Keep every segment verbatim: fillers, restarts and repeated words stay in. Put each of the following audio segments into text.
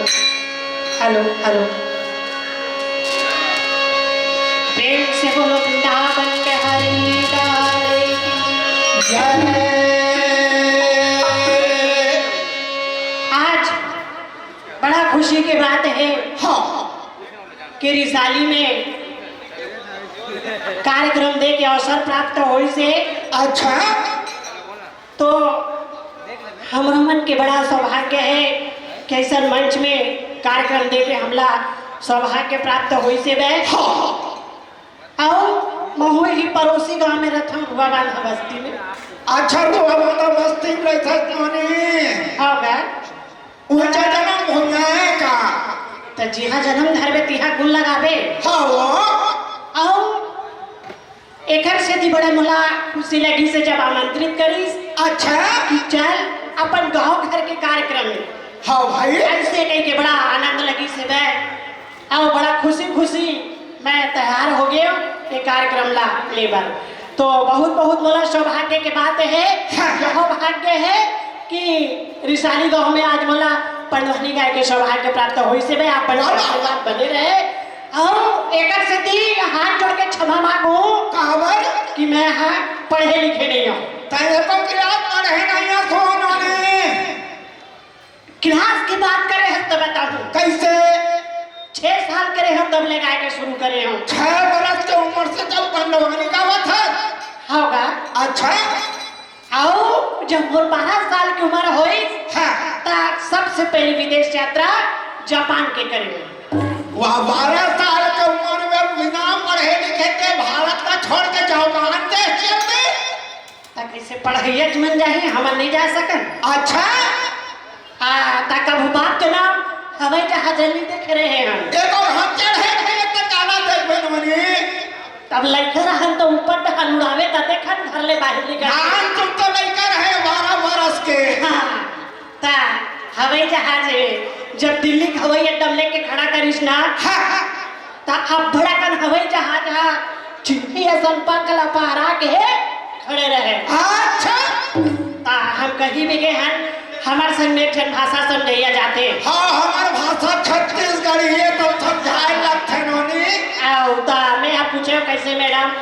Hello, hello. प्रेम से बोलो वृंदावन बिहारी लाल की जय। आज बड़ा खुशी के बात है हाँ। कि रिसाली में कार्यक्रम दे के अवसर प्राप्त होइस हे। अच्छा। तो हमरो मन के बड़ा सौभाग्य है कि ऐसन मंच में कार्यक्रम दे के हमला सौभाग्य प्राप्त होइस हे बे। हाँ। अउ महू ही पड़ोसी गांव में रहथन, रुआ बांधा बस्ती में। अच्छा, रुआ बांधा बस्ती में रहथस नोनी? हाँ बे। उहाँ जनम होइया है का? त जिहाँ जनम धरबे तिहाँ गुण लगाबे। हाँ वो। अउ एकर सेती बड़ा मोला खुशी लगिस हे जब आमंत्रित करिस। अच्छा। कि चल अपन गांव घर के कार्यक्रम में। हाँ भाई। ऐसे कहिके बड़ा आनंद लगिस हे बे। अउ बड़ा खुशी खुशी मैं तैयार हो गेंव ये कार्यक्रम ला ले बर। तो बहुत बहुत मोला सौभाग्य के बात है, हाँ। यह भाग्य है कि रिसाली गांव में आज मोला पंडवानी गाय के सौभाग्य प्राप्त होइस हे बे। आप बने वाह, वाह। आशीर्वाद बने रहे। अउ एकर सेती हाथ जोड़ के क्षमा मांगू काबर? कि मैं हा पढ़े लिखे नहीं हूँ। तैं तो किरात पढ़े नहीं है, सोना ने। क्लास की बात करे हस त बताहूँ। कैसे? छह साल करे हस तब ले गाय के शुरू करे हूँ। छह बरस के उम्र से जब पंडवानी गावत हस? होगा। अच्छा। अउ जब मोर बारह साल की उम्र होइस, हाँ। त सबसे पहली विदेश यात्रा जापान के करे हूँ। वाह, बारह साल के उम्र में बिना पढ़े लिखे के भारत ला छोड़ के जापान देश चल दे। त कैसे पढ़इया मन जाही, हमन नहीं जा सकन। अच्छा। आ, त कभू बाप के नाम हवाई जहाज नहीं देखे रहे हन। एको हम चढ़े नहीं, एक तो काला देख बन बनी। तब लइका रहन त ऊपर डहन उड़ावे त देखन, घर ले बाहर निकल। हाँ, तुम तो लइका रहे बारह बरस के। हाँ, त हवाई जहाज है, जब दिल्ली के हवाई अड्डा में लेके खड़ा करिस ना, हाँ, हाँ। त अब्बड़ अकन हवाई जहाज ह चिट्ठी असन पंख ला फहरा के खड़े रहे। अच्छा। त हम कहीं भी गए हन, हमर संग में एक ठन भाषा समझइया जाथे। हाँ, हमर भाषा छत्तीसगढ़ी है, तो समझाए लगथे नोनी। अउ त मैं ह पूछे, कैसे मैडम?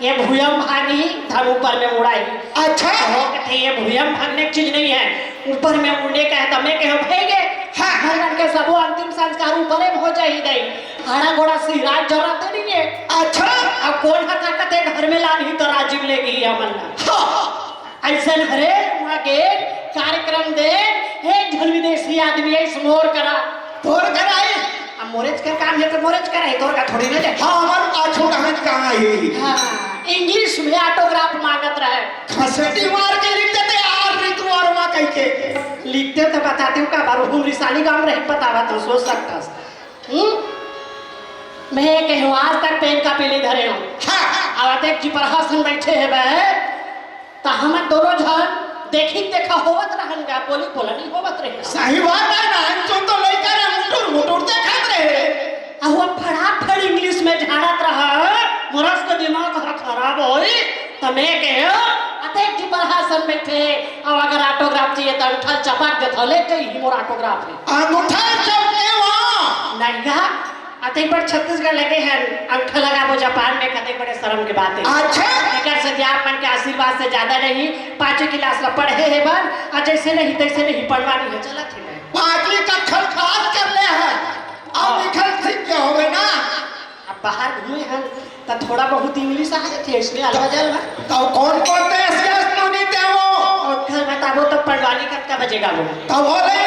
ये भुयम भागी, धन ऊपर में उड़ाही। अच्छा। हो कथे, ये भुयम भागने की चीज नहीं है, ऊपर में उड़ने का है। त मैं कहे, भई गे, हाँ। हमन के सबो अंतिम संस्कार ऊपरे में हो जाही दई। हाड़ा गोड़ा सिराज जरूरत नहीं है। अच्छा। अब कौन ह ताकत है घर में लानही त राजीव लेगी हमन ला। हाँ। अइसन हरे, वहाँ के कार्यक्रम दे, एक झन विदेशी आदमी है, मोर करा। तोर करा है? अब मोरेच कर काम है तो मोरेच करा है, तोर का थोड़ी ना जाए। हाँ, हमर पाछू कहाँ कहाँ है? हाँ, इंग्लिश में ऑटोग्राफ मांगत रहे। घसेटी मार के लिख देते यार, ऋतु वर्मा कह के। लिखते तो बताते हो का बारू, हम रिसाली गांव रहे, पता बा तो सोच सकता। हम्म? मैं कहूँ आज तक पेन कापी नहीं धरे हूँ। हाँ। अब अतेक जी प्रहसन बैठे हे बे, त हमन दोनों झन देखी देखा होवत रहन गा, बोली बोला नहीं होवत रहे। सही बात है ना, हम तुम तो लइका रहे, मुटुर मुटुर देखत रहे। अहु फड़ाफड़ इंग्लिश में झाड़त रहा, मोरस के दिमाग हर खराब होई। त मैं कहे, अतेक जी प्रहसन बैठे, अब अगर ऑटोग्राफ चाहिए त अंगठा चपक देत हो, ले कहीं मोर ऑटोग्राफ है। अंगूठा चपके वहाँ। नहीं गा, अतेक बड़ छत्तीसगढ़ लगे हैं, अंगठा लगाबो जापान में, कतेक बड़े शर्म के बात है। अच्छा। एकर से जे आप मन के आशीर्वाद से ज्यादा नहीं, पांचों क्लास ला पढ़े हे बन, और जैसे नहीं तैसे नहीं पढ़वानी है, चलत ही नहीं। पांचवी कक्षा पास कर ले है, अब हाँ। लिखल सीख के होवे ना। अब बाहर घूमे हन, त थोड़ा बहुत इंग्लिश आ जाथे, इसलिए अलवा जलवा। तो कौन कौन देश के नोनी ते वो? ओकर बताबो तो पंडवानी कतका बजे गाबो। तब हो ले।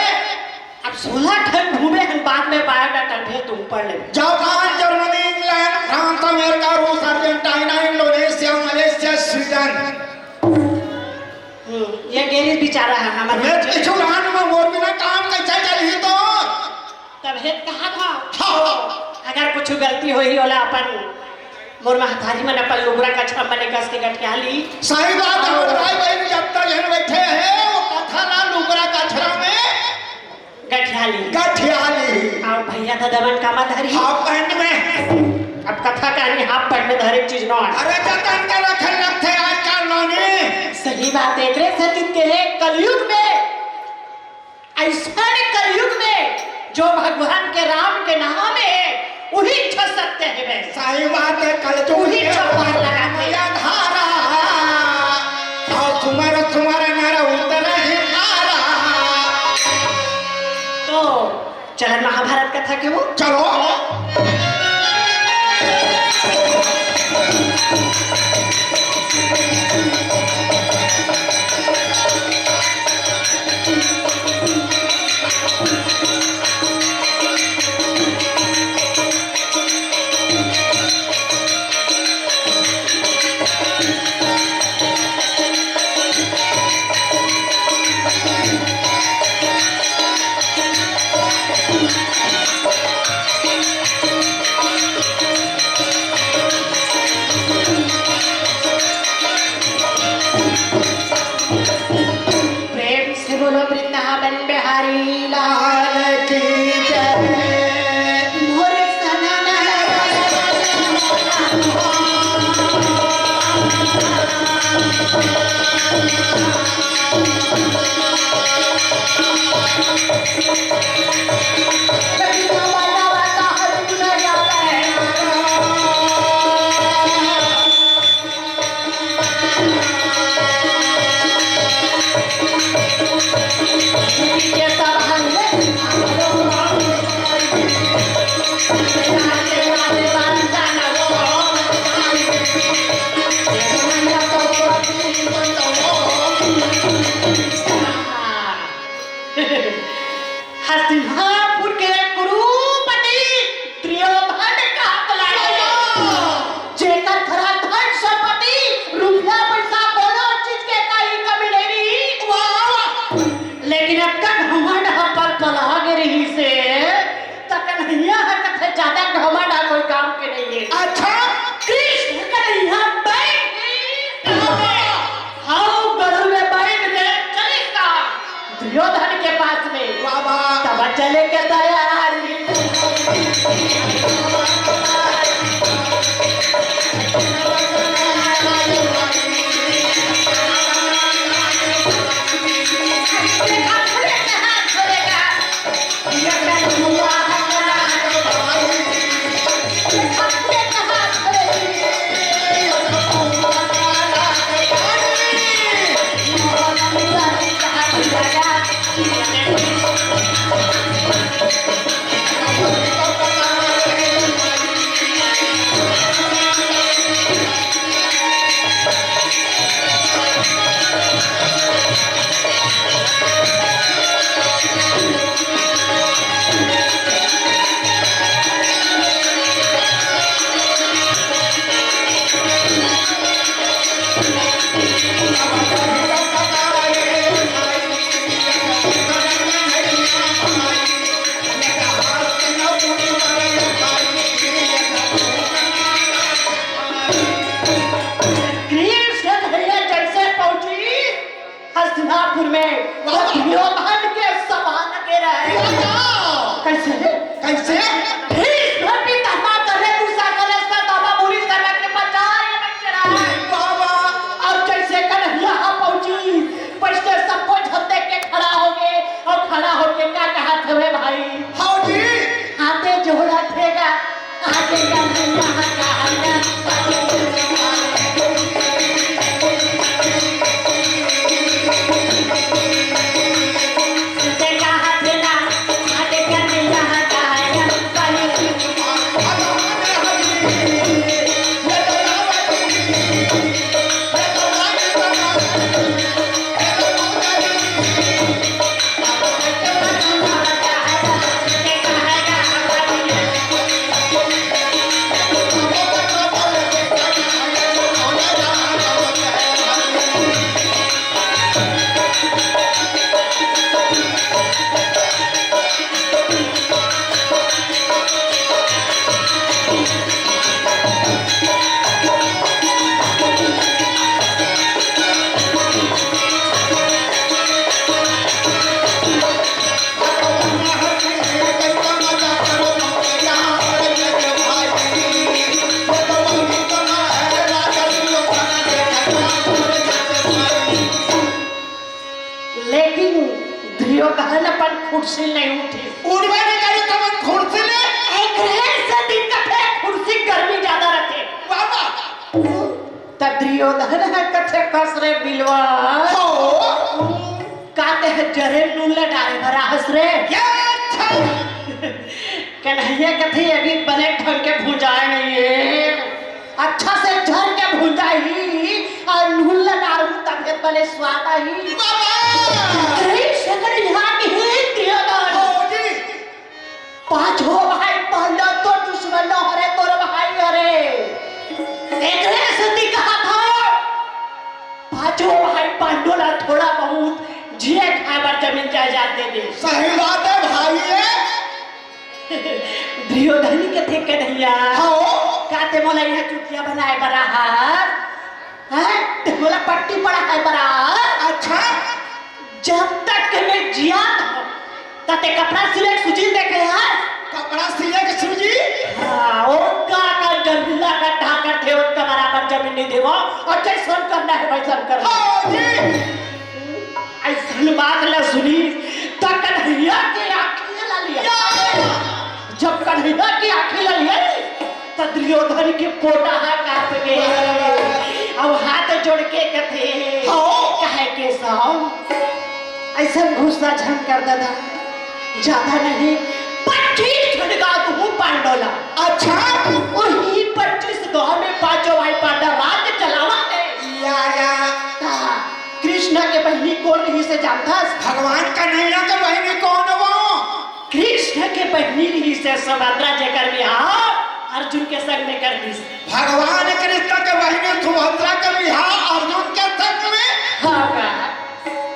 अब सोलह ठन घूमे हन, बाद में बायोडाटा भेज दूं, पढ़ ले। Japan, Germany, England, France, America, रूस, अर्जेंटीना, इंडोनेशिया, मलेशिया, स्वीडन। हम्म, ये गेरिस बेचारा है, हमारे मैं पीछू रहन में मोर बिना काम कैसे चलही तो? तब हेत कहा था। हाँ। अगर कुछ गलती होही, ओला अपन मोर महतारी मन अपन लुगरा कछरा मने कस के गठिया ली। सही बात है, हाँ। भाई बहन जब तक जन बैठे हैं, वो कथा ना लुगरा कछरा में गठिया ली। गठिया ली। और भैया ददवन का मत हरी। हाफ पैंट में। अब कथा कहानी हाफ पैंट में तो हर एक चीज नौ है। अरे जतन के रखल रखते आजकल नौनी। सही बात है, एकरे से के कलयुग में, ऐसा कलयुग में जो भगवान के राम के नाम हे, उही च सत्य हे बे। सही बात हे, कलजुग उही के च पार लगा के। मया धारा। अउ सुमर सुमर नर उतर ही पारा। तो चलन महाभारत कथा के वो। चलो। प्रेम से बोलो वृंदावन बिहारी लाल की जय। मोरे सनन हस्तिनापुर के कुरुपति दुर्योधन का हक लागे। जेकर धरा धन संपत्ति, रुपया पैसा, कोनो चीज के काहीं कमी नहीं रही। वाह, वाह। लेकिन अतका घमंड ह पलपला गे रहिसे, त कन्हैया ह कथे, "ज्यादा घमंड ह कोई काम के नहीं हे।" अच्छा। कृष्ण कन्हैया बैठ गए। हाँ। हाँ, गरुड़ में बैठ के चलिस का दुर्योधन के पास में। वाह, वाह। तब चले के तैयारी। कृष्ण भैया जैसे पहुंची हस्तिनापुर में, वो वाह। दुर्योधन के सभा लगे रहे। वाह। कैसे? कैसे? भीष्म पितामह करे, दूसरा करे, सदामा मुनि करे के बचाए बच्चे रहे। वाह, वाह। और जैसे कन्हैया पहुंची, पहुंचते सबको झल देख के खड़ा हो गए और खड़ा होके का कहा थे, "वे भाई, हाँ जी। हाथे जोड़ा थे गा, आगे का नहीं, यहाँ का है ना।" उठिस। उठबे नइ करिस त मन खुर्सी ले। एकरे सेती कथे खुर्सी गर्मी जादा रथे। बाबा। त दुर्योधन ह कथे कस रे बिलवा। हो। का तेंह जरे नून ल डारे बर आहस रे? ये अच्छा। कन्हैया कथे अभी बने ढंग के भुंजाए नइ हे। अच्छा से झर के भुंजाही अउ नून ल डारहूं तभे बने स्वाद आही। बाबा। अरे सकल यहाँ के हे दुर्योधन। हो जी। पांचों भाई पांडव तो दुश्मन हरे, तोर भाई हरे। एकरे सेती कहा था, पांचों भाई पांडव ला थोड़ा बहुत जिए खाए बर जमीन जायदाद दे दे। सही बात हे भाई। दुर्योधन कथे कन्हैया, हाँ। का तें मोला इहाँ चुतिया बनाए बर आहस? हैं? तें मोला पट्टी पढ़ाए बर आहस? अच्छा। जब तक मैं जियत हंव, त तें कपड़ा सिले के सूजी ल देखे हस? कपड़ा सिले के सूजी? हाँ, ओतका का जमीन ला गड्ढा करथे, ओतका बराबर जमीन नइ देवंव, अउ जइसन करना हे वइसन कर। हाँ जी। अइसन बात ला सुनिस, त कन्हैया के आँखी ला लिया। या। जब कन्हैया के आँखी ला लिया, त दुर्योधन के पोटा ह कांप गे। अउ हाथ जोड़ के कथे, हाँ। कहे केशव, अइसन गुस्सा झन कर ददा, जादा नहीं, पच्चीस ठन गाँव दूहूं पांडव ला। अच्छा। वही पच्चीस गाँव में पांचों भाई पांडव राज चलावत हे। या, या। ता कृष्ण के बहिनी कोन रहिस हे जानथस? भगवान कन्हैया के बहिनी कोन वो? कृष्ण के बहिनी रहिस हे सुभद्रा, जेकर बिहाव अर्जुन के संग में कर दिस। भगवान कृष्ण के बहिनी सुभद्रा के बिहाव अर्जुन के संग में? हाँ का?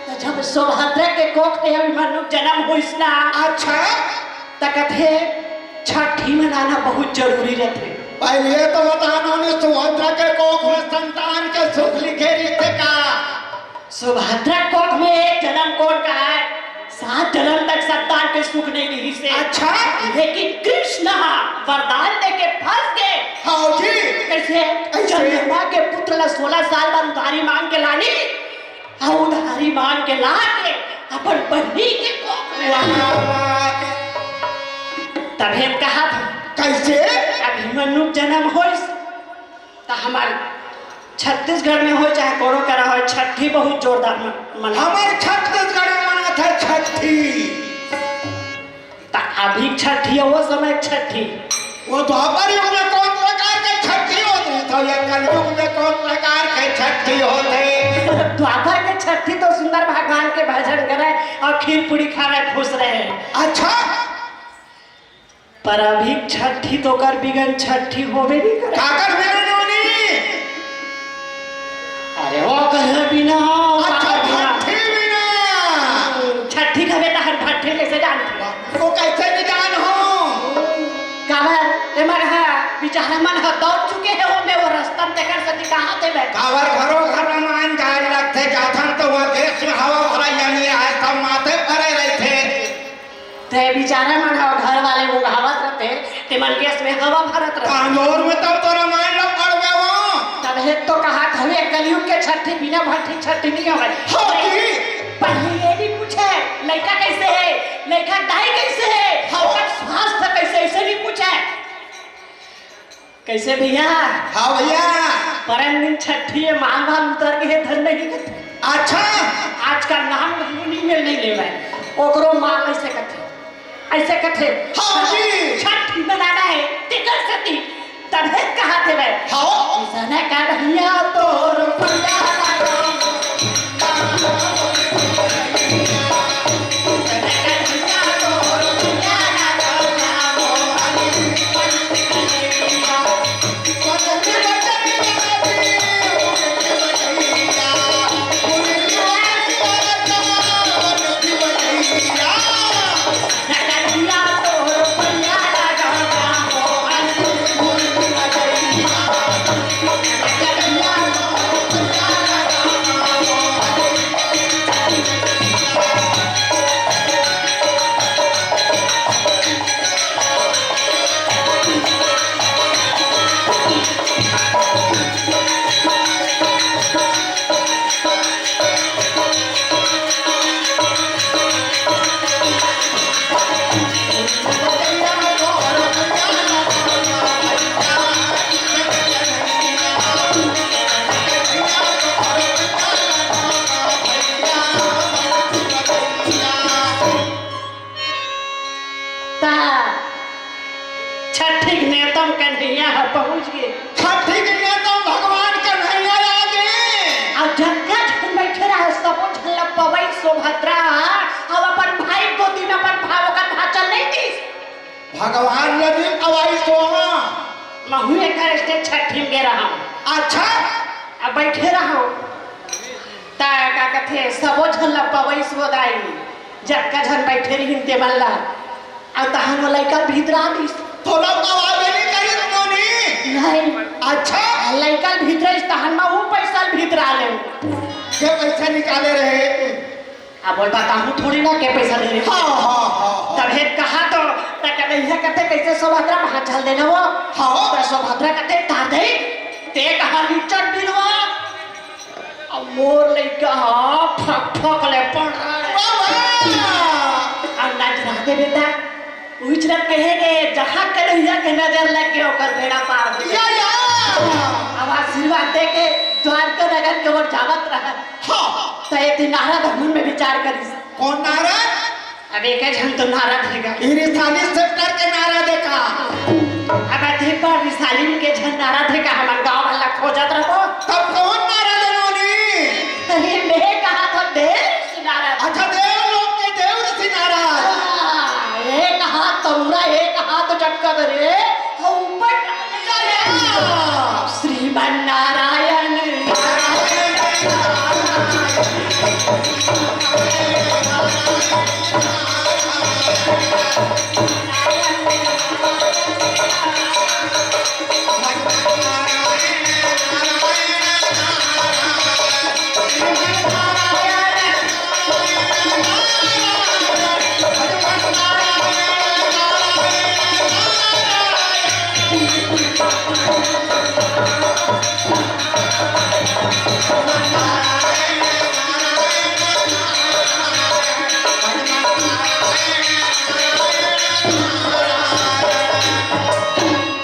त जब सुभद्रा के कोख में अभिमन्यु के जनम होइस ना, अच्छा। त कथे छठी मनाना बहुत जरूरी रथे। पहले तो बता नोनी, सुभद्रा के कोख में संतान के सुख लिखे रहिथे का? सुभद्रा कोख में एक जनम कोन कहय, सात जनम तक संतान के सुख नइ लिहिस हे। अच्छा। लेकिन कृष्ण ह वरदान देके फंस गे। हाँ जी। कइसे? कइसे? चंद्रमा के पुत्र ला सोलह साल बाद उधारी मांग के लानिस, अउ उधारी मांग के लाके अपन बहिनी के कोख में। वाह, वाह। तभे कहा था। कइसे? अभिमन्यु जनम होइस, त हमर छत्तीसगढ़ में होय चाहे कोनो करा होय, छट्ठी बहुत जोरदार मन-, मना। हमर छत्तीसगढ़ में मनाथे छट्ठी। त अभी छट्ठी हे, वो समय छट्ठी। वो द्वापर युग में कोन प्रकार के छट्ठी होत रहिस, अउ ये कलयुग में कोन प्रकार के छट्ठी होथे? द्वापर के छट्ठी तो सुंदर भगवान के भजन करे अउ खीर पूड़ी खावे, खुश रहे। अच्छा। पर अभी छट्ठी तो ओकर बिगन छट्ठी होबे नइ करे। काकर बिना नोनी? अरे वो कहे बिना, अच्छा, काकर बिना? भट्ठी बिना। हम्म, छट्ठी खाबे त हम भट्ठी कइसे जानथे? वो कइसे नइ जानहूं? काबर, एमन ह, बिचारा मन ह दौड़ चुके हे, ओमे वो रस्ता म तेकर सेती कहाथे बे। काबर घरो घर रामायण गाए लगथे, जाथन त वो देश में हवा भरा यानी आए, सब माथे परे रहिथे। ते बिचारा मन ह घर वाले उघावत रथे, ते मन के असमे हवा भरत रथे। कांजोर में तब तो रामायण ल पढ़बे वो। तभे तो कहात हवे, कलयुग के छट्ठी बिना भट्ठी छट्ठी नइ होवय। हाँ जी। पहले ये नइ पूछे, लइका कइसे हे, लइका दाई कइसे हे, हाँ। ओकर स्वास्थ्य कइसे, अइसे नइ पूछे। कइसे भइया? हाँ भइया। परन दिन छट्ठी हे, माल वाल उतर गे हे, धन नहीं कथे। अच्छा। आजकल नाम घलो नइ मिल, नइ लेवय। ओकरो माल अइसे कथे, अइसे कथे। हाँ जी। छट्ठी मनाना हे, तेकर सेती तभे कहाथे बे। हाँ। अइसने का भइया तोर भइया। पहुंच गे। छठी के दिन तो भगवान कन्हैया आ गे। अउ जतका झन बइठे रहे, सबो झन ल पवई सुभद्रा अउ अपन भाई गोदी में अपन भाव ओकर भांचल नइ दिस। भगवान ल भी पवई सोहा। महू एकर स्टेज छठी में गे रहंव। अच्छा। अब बइठे रहंव। त का कथे, सबो झन ल पवई सुभद्रा, जतका झन बइठे रहिन तेमन ल। अउ तहन वो लइका ल भीतरा दिस। तोला पवई नइ करिस नोनी? नहीं। अच्छा। लइका ल भीतरा दिस, तहन म वो पइसा ल भीतरा ले। के पइसा निकाले रहे? अब बोल बताहूँ थोड़ी ना के पइसा दे रहे। हाँ, हाँ, हाँ, हाँ। तभे कहा तो, त कन्हैया कथे कइसे सुभद्रा भांचल देना वो। हाँ। त सुभद्रा कथे तार दे, ते कहा लिचट बिलवा। अब मोर लइका ह फक फक ले पड़ रहा है। वाह, वाह। अब नजरा दे बेटा, उजरत कहे गे, जहाँ कन्हैया के नजर लग गे, ओकर बेड़ा पार हो गे। या, या। अब आशीर्वाद दे के द्वारका नगर के ओर जावत रहा। हाँ। त ए दिन नारद मन में विचार करिस। कौन नारद? अब एके झन तो नारद हे गा। ई रिसाली सेक्टर के नारद हे का? अब अधिक बार रिसाली के झन नारद हे का, हमन गाँव वाला खोजत रहो। तब कौन नारद हे नोनी? अरे मैं कहा था देव ऋषि नारद। अच्छा, देव लोक के देव ऋषि नारद। हाँ, एक हाथ तौरा, एक हाथ चटका दे रे। ऊपर श्रीमन नारायण।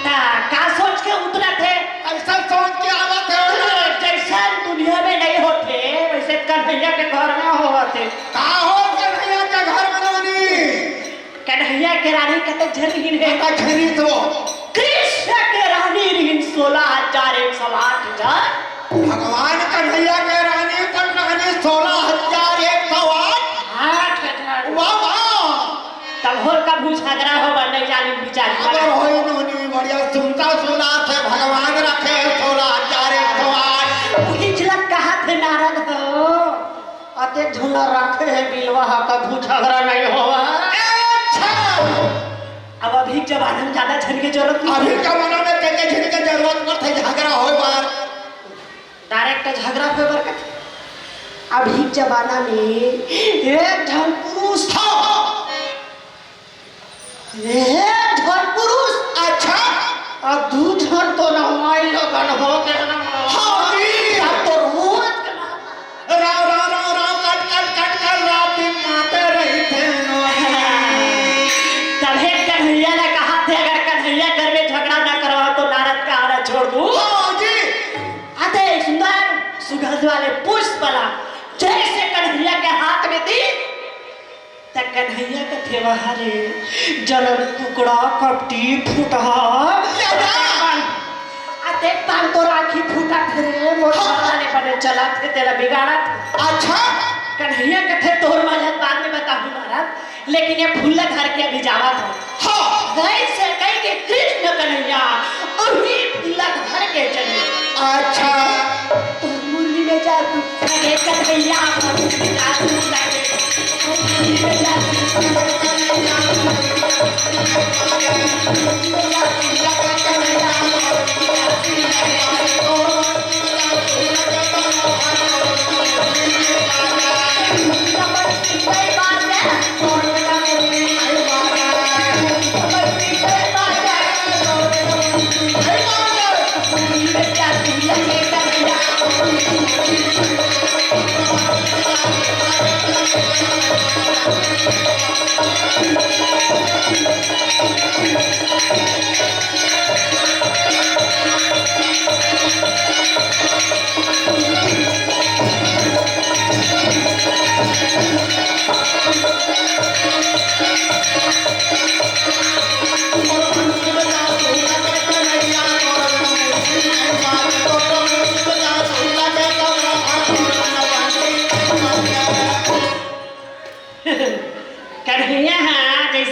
ता का सोच के उतरत हे? अइसन सोच के आवत हे। जइसन दुनिया में नइ होथे, वइसे कन्हैया के घर में होवत हे। का हो कन्हैया के घर में नोनी? कन्हैया के रानी कतक झन रहिन हे? कतक झन रहिस वो? कृष्ण के रानी रहिन सोलह हजार एक सौ आठ झन। भगवान कन्हैया के रानी कन रहिन सोलह हजार एक सौ आठ। आठ झन। वाह, वाह। तब होर कभू झगरा होवय, नइ जानिन बिचारी। अगर होई नोनी बढ़िया सुनता सुनात हे, भगवान रखे सोलह हजार एक सौ आठ। उही झलक कहत हे नारद हो। अतेक झन ल रखे हे बिलवा ह, कभू झगरा नइ होवय। अच्छा। अब अभी के जमाना में ज्यादा झन के जरूरत नइ हे। अभी के जमाना में के, के झन के जरूरत नइ हे झगरा होय बर। Direct झगरा होय बर कथे। अभी के जमाना में एक झन पुरुष ह। ए, झन पुरुष। अच्छा। अब दू झन तो नहवाई लगन हो गे ना। हाँ जी। अब तो रोज के माता। राव, राव, राव, राव, कट, कट, कट, कट, रात दिन माते रहिथे नोनी। तभे कन्हैया ने कहा थे, अगर कन्हैया घर में झगड़ा ना करवाओ तो नारद का आना छोड़ दूं। हाँ जी। अते सुंदर सुगंध वाले पुष्प वाला जैसे कन्हैया के हाथ में दी, त कन्हैया कथे, "वाह रे, जलन कुकड़ा कपटी फुटहा।" दादा! आ देख पान तोर आँखी फूटत हे रे, मोर हाँ। घर वाले बने चलत हे, तेला बिगाड़त हे। अच्छा। कन्हैया कथे, "तोर मजा बाद में बताहूँ महाराज, लेकिन ये फूल ला धर के अभी जावत हँव।" हाँ। वइसे कहि के कृष्ण कन्हैया अभी फूल ला धर के चले। अच्छा। तोर मुरली में जादू लगे कन्हैया, मुरली में जादू लगे।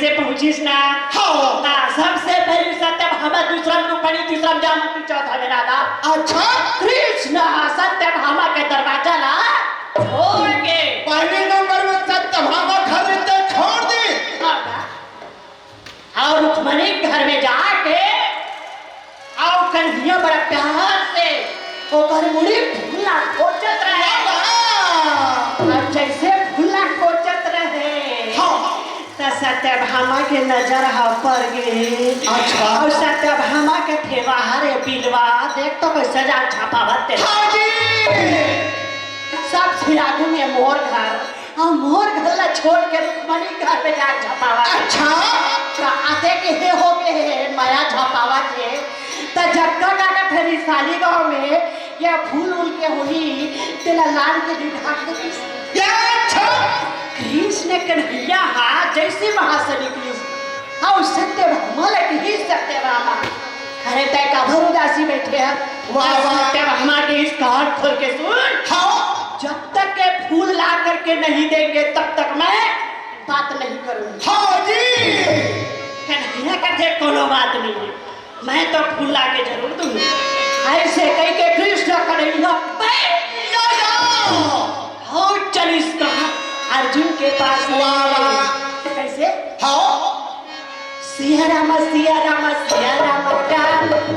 से पहुंचिस ना। हाँ। हाँ, सबसे पहले सत्यभामा, दूसरा में रुक्मणी, तीसरा में जामवंती, चौथा में राधा। अच्छा। कृष्ण ह सत्यभामा के दरवाजा ला छोड़ के। पहले नंबर में सत्यभामा घर ते छोड़ दी। हाँ, और रुक्मणी घर में जाके अउ कन्हैया बड़ा प्यार से ओकर मुड़ी फूल ला कोचत रहे। वाह! अउ जइसे फूल ला कोचत रहे, हाँ। त सत्यभामा के नजर ह पर गे। अच्छा। अउ सत्यभामा के फेवा हरे बिलवा, देख तो कइसे जाग झपावत हे। हाँ जी। सब फिर आगू में मोर घर, अउ मोर घर ला छोड़ के रुक्मणी घर में जाग झपावत हे। अच्छा। त आते के हे हो गे हे, मया झपावत हे। त जक्का का का फेरी साली गाँव में ये फूल उल के होही, तेला लान के दिखा के किस-, या अच्छा। कृष्ण कन्हैया हा जइसे वहां से निकलिस, अउ सत्यभामा लगी ही सत्यभामा। अरे तय काबर उदासी बैठे हे? वाह, वाह। सत्यभामा के इस कान खोल के सुन। हाँ। जब तक ये फूल ला करके नहीं देंगे, तब तक मैं बात नहीं करूंगी। हाँ जी। कन्हैया कथे कोनो बात नहीं है, मैं तो फूल ला के जरूर दूंगी। अइसे कहिके कृष्ण कन्हैया बैठ या, या। हो चलिस कहाँ? अर्जुन के पास। वाह, वाह। कइसे? हाँ। सिया राम, सिया राम, सिया राम राम।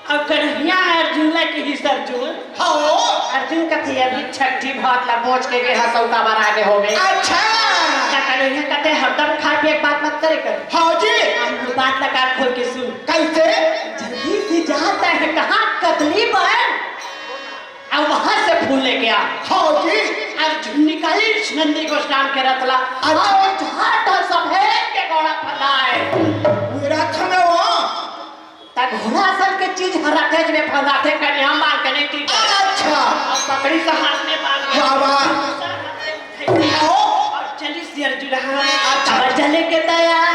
अब कन्हैया अर्जुन ला किहिस अर्जुन। हाँ। अर्जुन कथे, "अभी छट्ठी भात ला बोझ के गे हसौ काबर आगे होगे।" अच्छा। त कन्हैया कथे, "हरदम खाए पिए के बात मत करे कर।" हाँ जी। हम बात ला कान खोल के सुन। कइसे? जल्दी से जा, तैं कहाँ कदली बन, अउ वहां से फूल लेके आ। हाँ जी। अर्जुन निकालिस नंदी गोस्वामी के रथ ला। अच्छा। अउ झाट सफेद के घोड़ा फंदाए। वो रथ में वो त घोड़ा असन के चीज हर रथे, जेमे फंदाथे, कनिहा मांग के नहीं टीके। अच्छा। अउ पकड़िस हाथ में बांध के। वाह, वाह। दूसरा हाथ में उठाई। आओ। अउ चलिस अर्जुन ह। अच्छा। अउ चले के तैयार।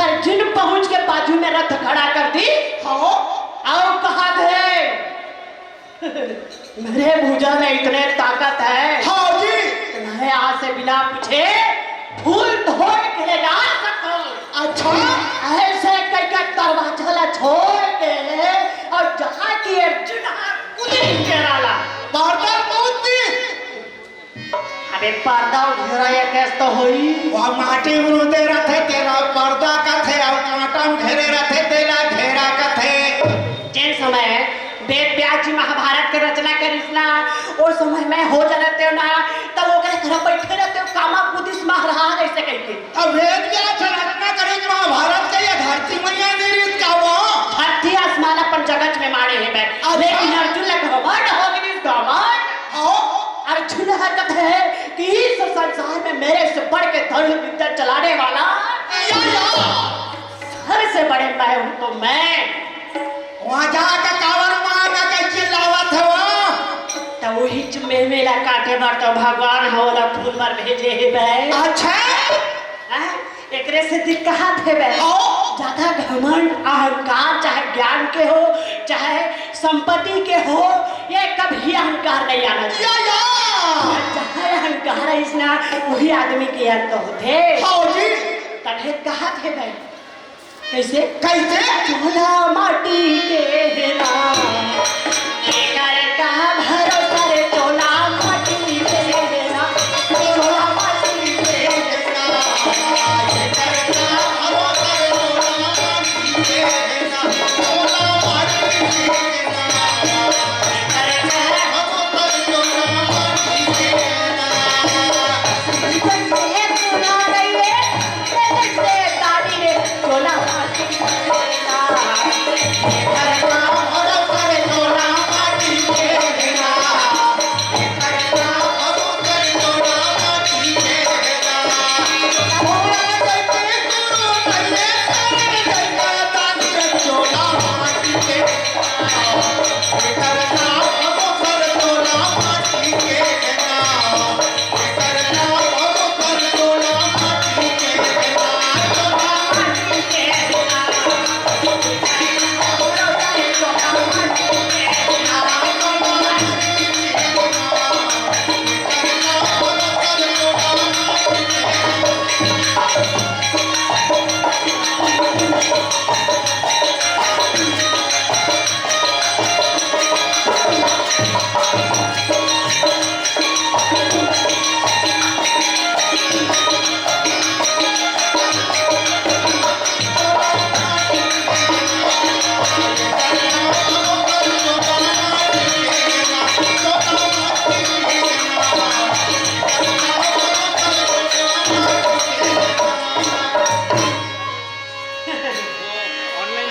अर्जुन पहुंच के बाजू में रथ खड़ा कर दी। हाँ। अउ कहा थे, मेरे भुजा में इतने ताकत है, हाँ जी। मैं आज से बिना पूछे फूल तोड़ के ले जा सकता हूँ। अच्छा। अइसे कहिके दरवाजा ला छोड़ के अउ जहाँ की अर्जुन हा कूदी के राला। बार-बार एक पर्दा अउ घेरा एक कस तो होई। वो माटी में उंदे रथे, तेला पर्दा कथे, अउ कांटा में घेरे रथे, तेला घेरा कथे। जेन समय वेद व्यास जी महाभारत के रचना करिस ना, ओ समय मैं हो जलत ना, तब ओकरे घर बैठे रहते कामा कुदिस महाराज ऐसे कह के। अब वेद व्यास रचना करिस महाभारत के, ये धरती मैया नहीं रहिस का वो? धरती आसमान अपन जगत में माड़े हे बे। अच्छा। लेकिन अर्जुन ला घमंड हो गिस, घमंड। आओ। अर्जुन ह कथे कि इस संसार में मेरे से बढ़ के धनुर्विद्या चलाने वाला या, या। सबसे बड़े मैं हूँ, तो मैं वहाँ जाके कावर माँ का कह चिल्लावत है वो। तो वही च-, में मेला काटे बर तो भगवान ह ओला फूल बर भेजे हे बे। अच्छा। हैं? एकरे से दिक्कत हे बे। हाँ। ज्यादा घमंड, अहंकार, चाहे ज्ञान के हो, चाहे संपत्ति के हो, ये कभी अहंकार नहीं आना चाहिए। या, या। जहाँ अहंकार है ना, वही आदमी के अंत होथे। हाँ जी। तभे कहत हे बे। कैसे? कैसे? चोला माटी के हे ना, एकर का भरोसा रे, चोला माटी के हे ना, चोला माटी के हे ना, एकर का भरोसा रे, चोला माटी के हे ना, चोला माटी के हे ना, एकर का भरोसा रे, चोला माटी के हे ना।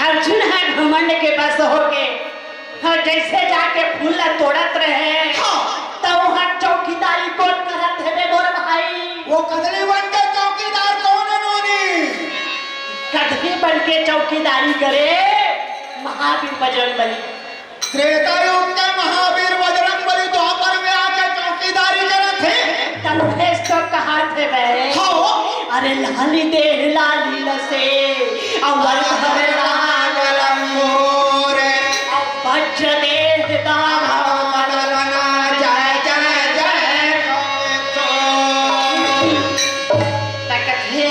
अर्जुन ह घमंड के बस होके, हाँ, जैसे जाके फूल ला तोड़त रहे, हाँ। त वहाँ चौकीदारी कोन करत हे बे मोर भाई? वो कदली बन के चौकीदार कौन है नोनी? कदली बन के चौकीदारी करे महावीर बजरंग बली। त्रेता युग के महावीर बजरंग बली द्वापर में आके चौकीदारी करत हे। तब भेष तो कहा थे बे? हाँ। अरे लाली देह लाली लसे, अवर धर लाल लंगोर, अउ वज्र देह दानव मदन, जय जय जय। त कथे,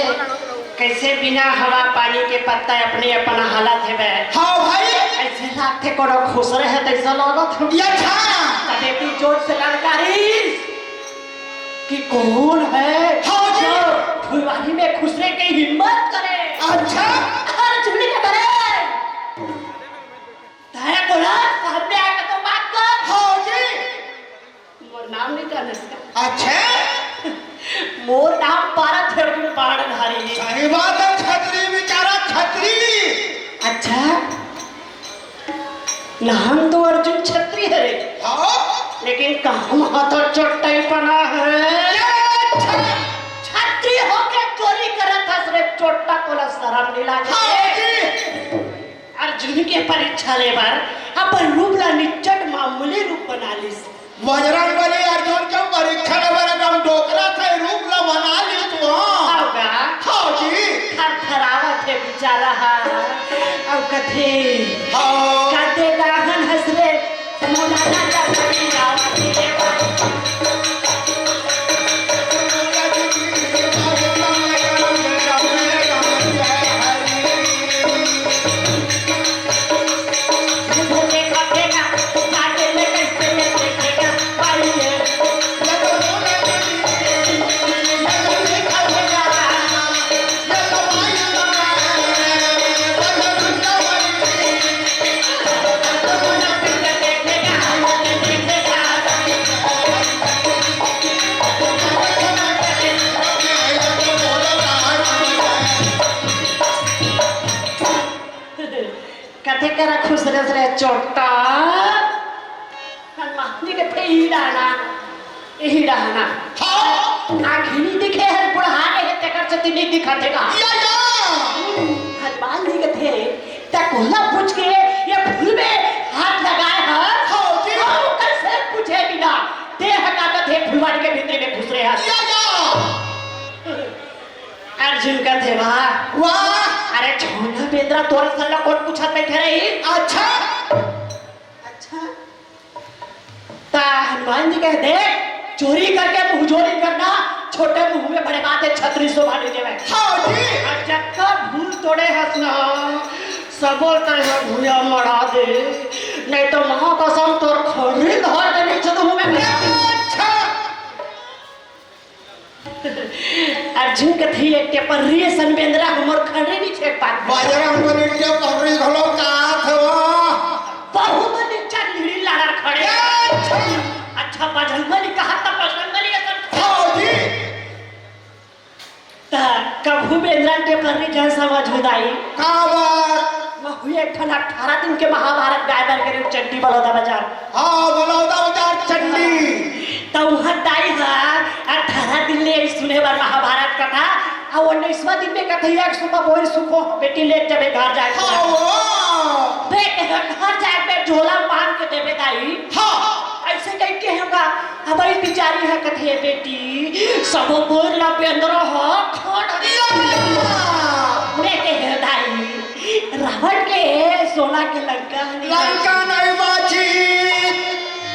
कैसे बिना हवा पानी के पत्ता अपने अपन हालत हे बे? हाँ भाई। ऐसे लागथे कोनो खुसरे हे तैसा लागत हे। ये अच्छा। तबे ती जोर से ललकारिस कि कौन है हाँ जी। जो फुलवारी में खुसरे के हिम्मत करे? अच्छा। अर्जुन के बरे। तय बोला, सामने आके तो बात कर। हाँ जी। मोर नाम नहीं जानस का? अच्छा। मोर नाम पारा थे अर्जुन बाणधारी। सही बात है, छतरी बेचारा छतरी। अच्छा, नाम तो अर्जुन छतरी हरे। हाँ। लेकिन काम हा तो चोट्टा ही पना है। ये अच्छा। छतरी होके चोरी करत हस रे चोट्टा, तोला शरम नहीं लागे? हाँ जी। अर्जुन के परीक्षा ले बर अपन रूप ला निच्चट मामूली रूप बना लिस। बजरंग बली अर्जुन के परीक्षा ले बर एकदम डोकरा थे रूप ला बना लिस तो। हाँ। हाँ जी। थरथरावत हे बेचारा हा। अउ कथे, हाँ। कथे दाहन हस रे। करा खुसरे से चोट्टा। हनुमान जी कथे, "इही डाहना, इही डाहना।" हाँ। आँखी नइ दिखे हे, बुढ़ा गे हे, तेकर सेती नइ दिखत हे का? या, या। हनुमान जी कथे, "त कोला पूछ के ये फूल में हाथ लगाए हस?" हाँ जी। हाँ, कइसे पूछे बिना? तें ह का कथे फुलवारी के भीतरी में खुसरे हस? या, या। अर्जुन कथे, "वाह।" वाह। अरे छोना बेंदरा, तोर असन ला कोन पूछत बइठे रही? अच्छा। अच्छा। त हनुमान जी कहे, "देख, चोरी करके मुँहजोरी करना, छोटे मुँह में बड़े बात हे, छतरी शोभा नइ देवे।" हाँ जी। अउ जतका फूल तोड़े हस ना, सबो ल तैं ह भुइयां मड़ा दे, नइ तो महाकसम तोर खर्री ल धर के नइ छुदहूँ मैं। अच्छा। अर्जुन कथे, "ए टेपरी असन बेंदरा ह मोर खर्री नइ छेद पात।" बजरंग बली टेपरी घलो काहत हवय। बहुत नीचा लीड़ी लाड़ा खड़े। ए, अच्छा। अच्छा, बजरंग बली कहा त बजरंग बली असन। हाँ जी। त कभू बेंदरा टेपरी झन समझहू दाई। काबर? महूँ एक ठन अठारह दिन के महाभारत गाय बर गे रहेंव चंडी बलौदा बाजार। हाँ, बलौदा बाजार चंडी। त उहाँ दाई ह अठारह दिन ले सुने बर महाभारत कथा, अउ उन्नीसवाँ दिन में कथे, "एक सुपा बोरी सुखो बेटी ले जबे घर जाए।" हाँ, वो। बे घर जाए पे झोला बांध के देबे दाई। हाँ। अइसे कहिके हमका अबे बिचारी ह कथे, "बेटी, सबो बोर ला बेंदरा ह खा डारे।" या, या। मैं कहे, "दाई, रावण के सोना के लंका नइ लंका नइ बाची।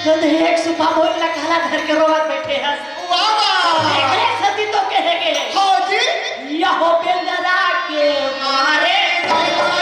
त एक सुपा बोरी ला काला धर के रोवत बइठे हस?" वाह, वाह। एकरे सेती तो कहे गे। हाँ जी। यहो बेंदरा के मारे।